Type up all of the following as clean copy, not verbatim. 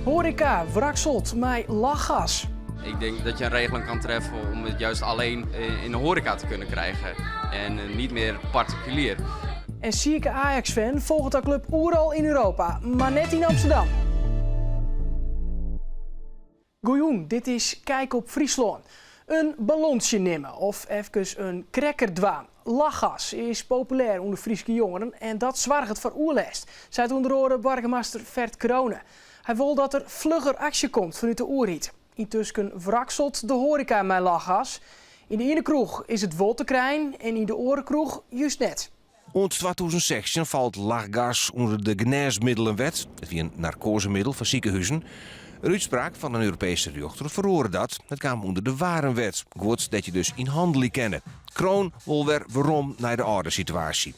Hoareka wrakselt mei lachgas. Ik denk dat je een regeling kan treffen om het juist alleen in de horeca te kunnen krijgen en niet meer particulier. En sike Ajax-fan folget de klup oeral yn Europa, mar net yn Amsterdam. Goejûn, dit is Kijk op Fryslân. In ballontsje nimme of efkes in cracker dwaan. Lachgas is populêr ûnder Fryske jongeren en dat soarget foar oerlêst, seit ûnder oare boargemaster Ferd Crone. Hy wol dat der flugger aksje komt fanút de oerheid. Yntusken wrakselt de hoareka mei lachgas. Yn de iene kroech is it wol te krijen en yn de oare kroech just net. Oant 2016 falt lachgas ûnder de genêsmiddelenwet. It wie in narkoazemiddel foar sikehuzen. In útspraak fan in Europeeske rjochter feroare dat. It kaam ûnder de warenwet, guod dêr't je dus yn hannelje kinne. Crone wol wer werom nei de âlde situaasje.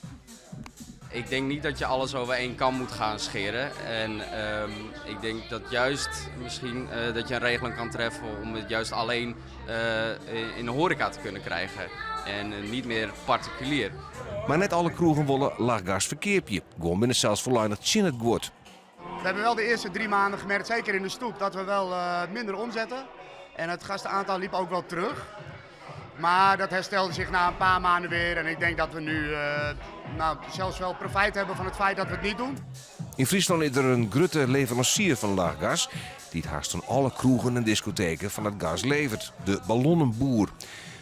Ik denk niet dat je alles over één kam moet gaan scheren. En ik denk dat juist misschien dat je een regeling kan treffen om het juist alleen in de horeca te kunnen krijgen. En niet meer particulier. Mar net alle kroegen wolle lachgas ferkeapje. Guon binne sels folleidich tsjin it guod. We hebben wel de eerste 3 maanden gemerkt, zeker in de stoep, dat we wel minder omzetten. En het gastenaantal liep ook wel terug. Maar dat herstelde zich na een paar maanden weer. En ik denk dat we nu nou, zelfs wel profijt hebben van het feit dat we het niet doen. Yn Fryslân is der in grutte leveransier fan lachgas, dy't hast oan alle kroegen en diskoteken fan dat gas leveret, de Ballonnenboer.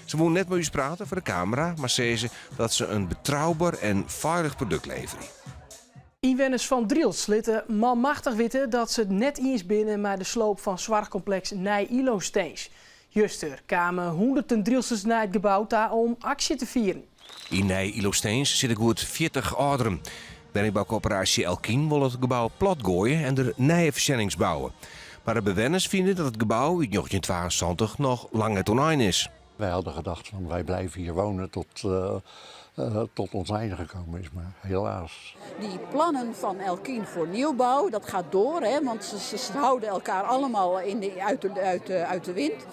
Se woene net mei ús prate foar de kamera, mar sizze dat se in betrouber en feilich produkt leverje. Ynwenners fan Drylts litte manmachtich witte dat se it net iens binne mei de sloop fan soarchkompleks Nij Ylostins. Juster kamen hûnderten Drylsters nei it gebou ta om aksje te fieren. Yn Nij Ylostins sitte goed 40 âlderen. Wenningboukorporaasje Elkien wol it gebou platgoaie en der nije foarsjennings bouwe. Mar de bewenners fine dat it gebou út 1972 noch lang net oan ein is. Wij hadden gedacht van wij blijven hier wonen tot ons einde gekomen is, maar helaas. Die plannen van Elkien voor nieuwbouw, dat gaat door, hè, want ze houden elkaar allemaal uit de wind.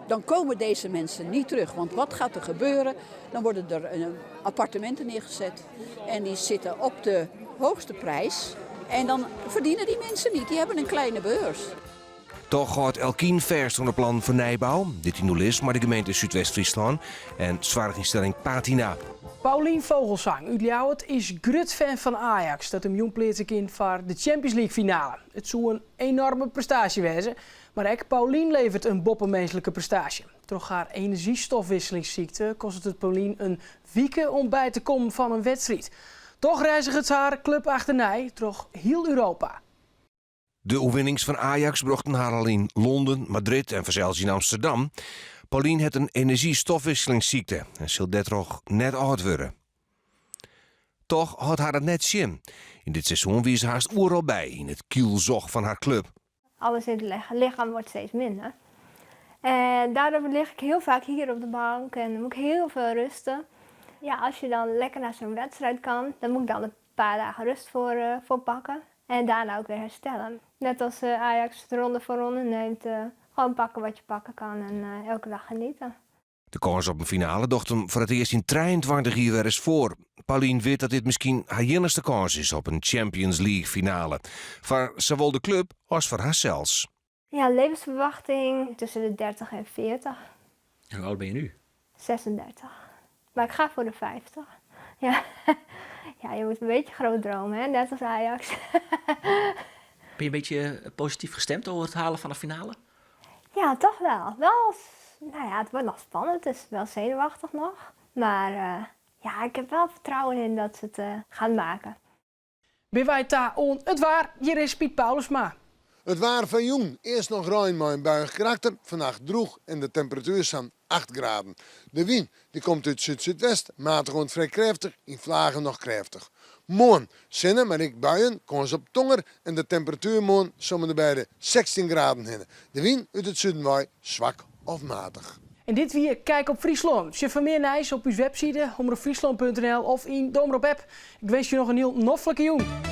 Dan komen deze mensen niet terug, want wat gaat er gebeuren? Dan worden er appartementen neergezet en die zitten op de hoogste prijs. En dan verdienen die mensen niet, die hebben een kleine beurs. Toch hâldt Elkien fêst oan it plan foar nijbou. Dit yn oerlis mei de gemeente Súdwest-Fryslân en soarchynstelling Patyna. Paulien Vogelzang út Ljouwert is grut fan fan Ajax dat him jûn pleatse kin foar de Champions League finale. It soe in enoarme prestaasje wêze, mar ek Paulien leveret in boppeminsklike prestaasje. Troch har enerzjystofwikselingssykte kostet it Paulien in wike om by te kommen fan in wedstriid. Toch reizget se har klup achternei troch hiel Europa. De oerwinnings fan Ajax brochten har al yn Londen, Madrid en fansels yn Amsterdam. Paulien hat in enerzjystofwikselingssykte en sil dêrtroch net âld wurde. Toch hâldt har dat net tsjin. Yn dit seizoen wie se hast oeral by yn it kielzog fan har klup. Alles in het lichaam wordt steeds minder. En daardoor lig ik heel vaak hier op de bank en dan moet ik heel veel rusten. Ja, als je dan lekker naar zo'n wedstrijd kan, dan moet ik dan een paar dagen rust voor pakken. En daarna ook weer herstellen. Net als Ajax het ronde voor ronde neemt, gewoon pakken wat je pakken kan en elke dag genieten. De kâns op in finale docht him foar it earst yn 23 jier wer ris foar. Paulien wit dat dit miskien har iennichste kâns is op in Champions League finale. Foar sawol de klup as foar harsels. Ja, levensverwachting tussen de 30 en 40. En hoe oud ben je nu? 36. Maar ik ga voor de 50. Ja, ja je moet een beetje groot dromen, hè? Net als Ajax. Ben je een beetje positief gestemd over het halen van de finale? Ja, toch wel. Wel, nou ja, het wordt nog spannend. Het is wel zenuwachtig nog. Maar ja, ik heb wel vertrouwen in dat ze het gaan maken. Binne wy ta oan it waar, hjir is Piet Paulusma. It waar fan jûn, earst noch rein mei in buiïch karakter, fannacht drûch en de temperatuer sa'n 8 graden. De wyn dy komt út súd-súdwest, matich oant frij krêftich, yn flagen noch krêftich. Moarn, sinne mar ek buien, kâns op tonger en de temperatuer moarn om en by de 16 graden hinne. De wyn út it suden wei swak of matich. En dit wie Kijk op Fryslân. Sjoch foar mear nijs op ús webside omropfryslân.nl of yn de Omrop app. Ik winskje jo noch in hiel noflike jûn.